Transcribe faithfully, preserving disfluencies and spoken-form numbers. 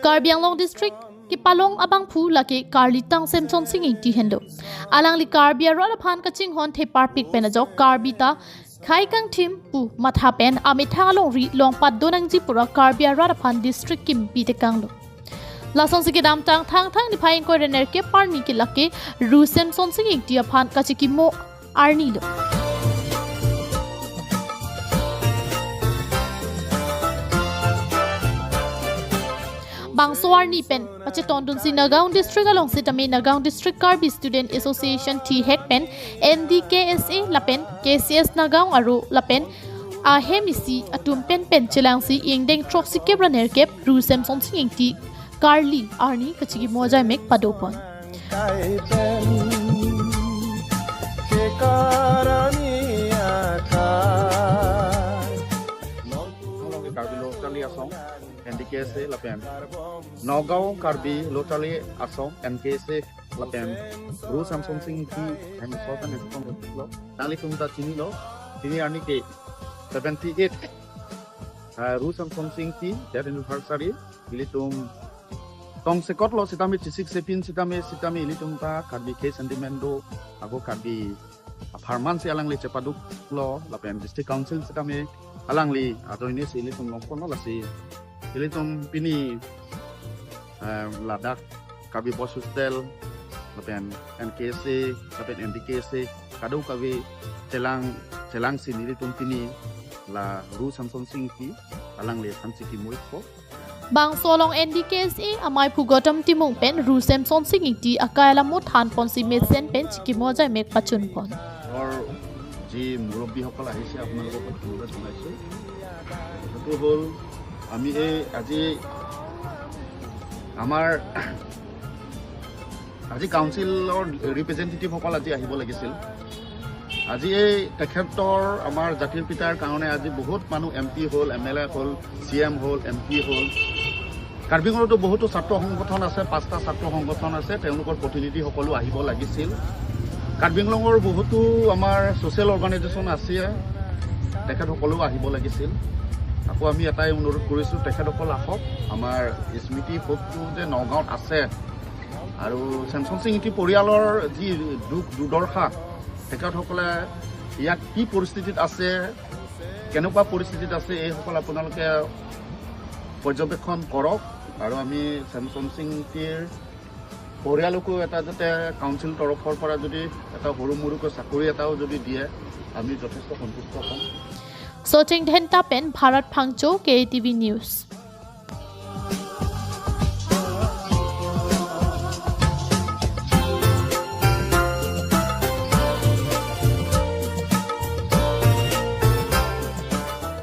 Karbi Anglong District kepalong abangphu lake Karli Tangsem Sonsing Ingti henlo. Alangli Karbi arat aphan kachinghon theparpik pen ajok Karbi ta khei kangthim pu matha pen amethang alongri long patdonangji pura Karbi arat aphan district kimpi tekanglo. Lasonsi kedamtang Thangthang niphai ingkoi ra nerkep arni ke lake Ru Semsonsing Ingti aphan kachikimo arnilo. Bangso arni pen pachetongdunsi Nagaon District along sitame Nagaon District Karbi Student Association thihek pen N D K S A lapen K C S Nagaon aro lapen ahem isi atum penpen chelangsi ingdeng throksikep ra nerkep Ru Semsonsing Ingti Karli arni kachikimo ajaimek padopon. Karbi Lo Charli Asong, N D K S A lapen Nagaon Karbi Lo Charli Asong, N K S A lapen Ru Semsonsing Ingti hemsol kan esong lo. Nanglitum ta chinilo, pini arni ke seventy eight, ah, Ru Semsonsing Ingti death anniversary. Ilitum tongsekotlo sitame, chesik chepin sitame, sitame ilitum ta Karbi ke sentiment do, ako Karbi apharman si alangli chepaduklo, lapen District Council sitame alangli ajoine si ilitum longponlo, lasi ilitum pini, eh, ladak Karbi Boys Hostel lapen N K S A lapen N D K S A kadokave chelang, chelangsi nelitum pini la Ru Semsonsing Ingti alangli aphan chikimo-ikpo. Bangso along N D K S A amei phu Gautam Timung pen Ru Semsonsing Ingti akai alamo thanponsi mesen pen chikimo ajaimek pachunpon. ঘৰৰ যি মুৰব্বীসকল আহিছে, আপোনালোকক মই ধন্যবাদ জনাইছোঁ। সেইটো হ'ল, আমি এই আজি আমাৰ আজি কাউন্সিলৰ ৰিপ্ৰেজেণ্টেটিভসকল আজি আহিব লাগিছিল। আজি এই তেখেতৰ, আমাৰ জাতিৰ পিতাৰ কাৰণে আজি বহুত মানুহ এম পি হ'ল, এম এল এ হ'ল, চি এম হ'ল, এম পি হ'ল। কাৰ্বি আংলঙতো বহুতো ছাত্ৰ সংগঠন আছে, পাঁচটা ছাত্ৰ সংগঠন আছে, তেওঁলোকৰ প্ৰতিনিধিসকলো আহিব লাগিছিল। কাৰ্বি আংলঙৰ বহুতো আমাৰ ছ'চিয়েল অৰ্গেনাইজেশ্যন আছে, তেখেতসকলেও আহিব লাগিছিল। আকৌ আমি এটাই অনুৰোধ কৰিছোঁ, তেখেতসকল আহক। আমাৰ স্মৃতি শোকটো যে নগাঁৱত আছে আৰু ছেমছন সিং ইংতি পৰিয়ালৰ যি দুখ দুৰ্দশা, তেখেতসকলে ইয়াত কি পৰিস্থিতিত আছে, কেনেকুৱা পৰিস্থিতিত আছে, এইসকল আপোনালোকে পৰ্যবেক্ষণ কৰক। আৰু আমি ছেমছন সিং ইংতিৰ পৰিয়ালকো এটা যাতে কাউন্সিল তৰফৰ পৰা যদি এটা সৰু মৰুকৈ চাকৰি এটাও যদি দিয়ে, আমি যথেষ্ট সন্তুষ্ট হ'ম। Socheng Dhenta pen Bharat Phangcho, K A T V News.